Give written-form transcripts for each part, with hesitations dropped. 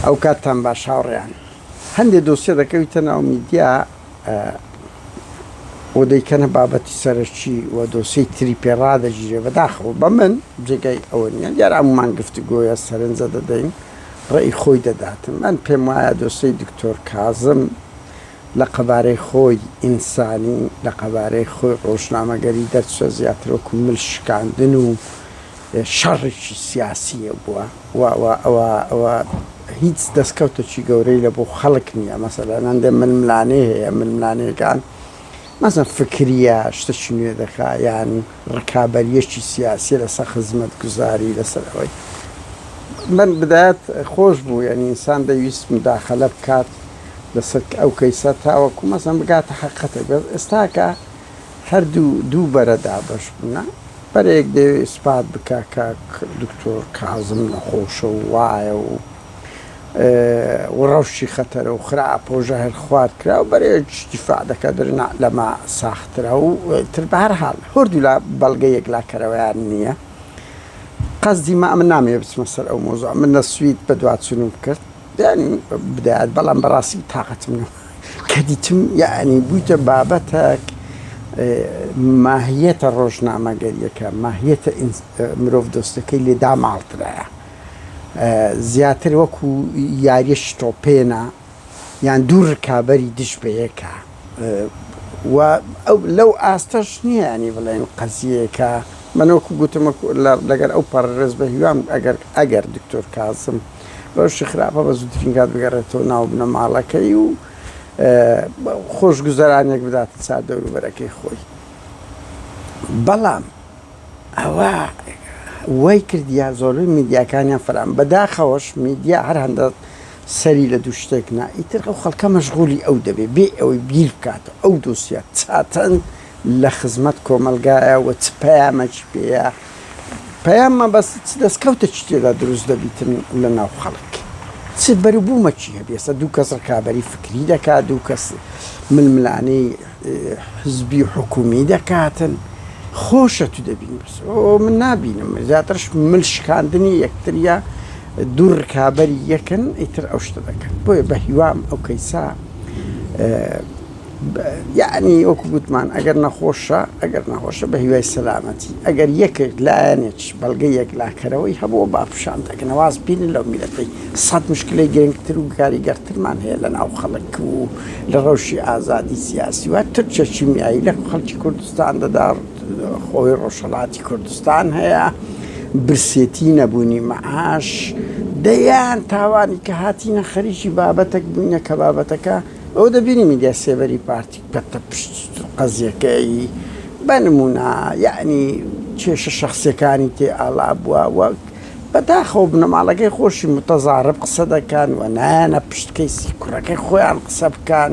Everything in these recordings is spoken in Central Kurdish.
ئەوکاتتان باش هاوڕێیان. هەندێ دۆسیە دەکەویتە ناو میدیا و دەیکەنە بابەتی سەرەکی و دۆسیەی تری پێ ڕادەگیرێ بەداخەوە بە من جێگای ئەوە نییە دیارە هەموومان گفتوگۆیە سەرنجە دەدەین ڕێی خۆی دەداتن من پێم وایە دۆسیەی دکتۆر کازم لە قەبارەی خۆی ئینسانی لە قەبارەی خۆی ڕۆژنامەگەری دەرچوە زیاتر وەکو مل شکاندن و شەڕێکی سیاسیە بووە و ئەوە ئەوە هیچ دەستکەوتێکی گەورەی لە بۆ خەڵک نییە مەسەلەن هەندێک ململانێ هەیە ململانێکان مەسەن فکریە شتێکی نوێ دەکا یان ڕکابەریەکی سیاسیە لەسەر خزمەتگوزاری لەسەر ئەوەی من بدایەت خۆش بوو یعنی ئینسان دەویست مداخلە بکات لەسەر ئەو کەیسە تاوەکو مەسەن بگاتە حەقەتێک بەس ئێستاکە هەردوو دوو بەرە دابەش بوونە، بەرەیەک دەیەوێ ئیسپات بکا کە دکتۆر کازم نەخۆشە و وایە و و ڕەوشی خەتەرە و خراپە و ژەهر خوارد کرا و بەرەیەکیش دیفاع دەکا دەرێ نا لەمە ساخترە و تر بە هەر حاڵ هەردوولا بەڵگەی یەکلاکەرەوەیان نییە. قەسدی ما من نامەوێ بچمە سەر ئەو مەوزوعە من لە سوید بەدواچوونم کرد یانی بدایەت بەڵام بەڕاستی تاقەتم نەما کە دیتم یانی بوویتە بابەتەک ماهیەتە ڕۆژنامەگەریەکە ماهیەتە مرۆڤ دۆستەکەی لێ داماڵدرایە زیاتر وەکو یاریە شتۆپێنە یان دوو ڕکابەری دژ بە یەکە و ئەو لەو ئاستەش نییە ینی بڵێن قەزیەکە من وەکو گوتم لەگەر ئەو پەڕ ڕێز بە هیوام ئەگەر ئەگەر دکتۆر کازم ڕەوشی خراپە بە زووترین کات بگەڕێتەوە ناو بنەماڵەکەی و خۆشگوزەرانێک بداتە چار دەوروبەرەکەی خۆی بەڵام ئەوە وای کردیا زۆربەی میدیاکانیان فەرام بەداخەوەش میدیا هەر هەندە سەری لە دوو شتێک نا ئیتر ئەو خەڵکە مەشغولی ئەو دەبێ بێ ئەوەی بیر بکاتەوە ئەو دۆسیە چاتەند لە خزمەت کۆمەلگایە و چ پەیامەکی پێیە پەیام مەبەست چ دەستکەوتێکی تێدا دروست دەبیتن لە ناو خەڵک چ بەروبوومەکی هەبێ ئێستا دوو کەس ڕکابەری فکری دەکات دوو کەس ململانێی حزبی و حکومی دەکاتن خۆشە تو دەبینی بەس ئەو من نابینم زیاترش مل شکاندنی یەکتریە دوو ڕکابەری یەکن ئیتر ئەو شتە دەکەن بۆیە بە هیوام ئەو کەیسە یەعنی وەکو گوتمان ئەگەر نەخۆشە ئەگەر نەخۆشە بە هیوای سەلامەتی ئەگەر یەکێک لایەنێکیش بەڵگەی یەکلاکەرەوەی هەبوو با پیشان دەکەن واز بینن لەو میلەتەی سەد مشکلەی گرنگتر و کاریگەرترمان هەیە لە ناو خەڵک و لە ڕەوشی ئازادی سیاسی و ترچە کیمیایی لە خەڵکی کوردستان دەدا خۆی ڕۆژهەڵاتی کوردستان هەیە برسێتی نەبوونی معاش دەیان تاوانی کە هاتینە خەریکی بابەتێک بووینە کە بابەتەکە ئەوە دەبینی میدیای سێبەری پارتی کەتە پشت قەزیەکەی بە نمونە یەعنی کێشە شەخسیەکانی تێ ئاڵا بووە وەک بەداخەوە بنەماڵەکەی خۆشی متەزارب قسە دەکەن و نایەنە پشت کەیسی کوڕەکەی خۆیان قسە بکەن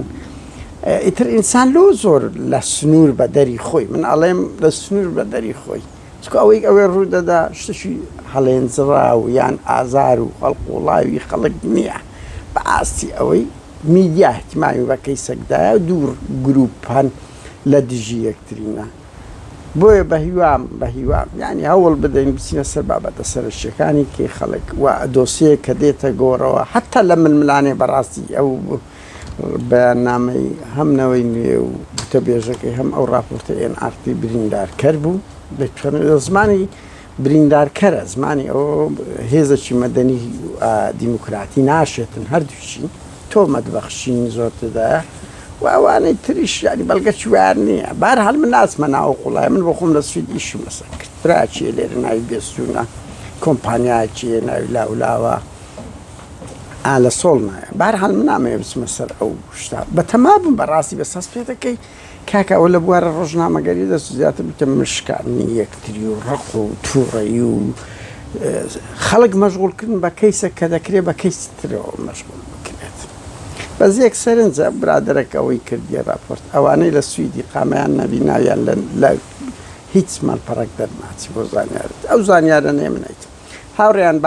ئیتر ئینسان لۆ زۆر لە سنوور بە دەری خۆی من ئەڵێم لە سنوور بە دەری خۆی چکە ئەوەی ئەوێ ڕوو دەدا شتێکی هەڵێنجڕاو یان ئازار و هەڵقوڵاوی خەڵک نییە بە ئاستی ئەوەی میدیا اهتمامی بە کەیسەک دایە و دوو گروپ هەن لە دژی یەکترینە بۆیە بە هیوام بە هیوام یعنی هەوڵ بدەین بچینە سەر بابەتە سەرەکیەکانی کەی خەڵک و دۆسیەیەک کە دێتە گۆڕەوە حتا لە ململانێ بەڕاستی ئەو بەیاننامەی هەم نەوەی نوێ و گوتەبێژەکەی هەم ئەو راپۆرتە ئێن ئاڕ تی بریندارکەر بوو لە زمانی بریندارکەرە زمانی ئەو هێزەکی مەدەنی دیموکراتی ناشێتن هەردووکی تۆمەت بەخشین زۆر تێدایە و ئەوانەی تریش یانی بەڵگەکی وایان نییە بارحال من ناچمە ناو قوڵای من بۆ خۆم لە سوید ئیشم لەسەر کرد براکی لێرە ناوی بێستونە کۆمپانیایەکی ناوی لاولاوە ئا لە سۆڵ نایە بارحال من نامەوێ بچمە سەر ئەو شتە بەتەما بووم بەڕاستی بەس هەست پێ دەکەی کاکە ئەوە لە بوارە ڕۆژنامەگەری دەست زیاتر بتە مشکاندنی یەکتری و ڕق و تووڕەیی و خەڵک مەشغوڵکردن بە کەیسە کە دەکرێت بە کەیسی ترەوە مەشغوڵ بکرێت بەس یەک سەرنجە برادەرەکە ئەوەی کردیە راپۆرت ئەوانەی لە سویدی قامەیان نەبی ناویان لە هیچ مەڵپەڕەک دەرناچی بۆ زانیارت ئەو زانیارە نەیە من ئەیتم هاوڕێیان.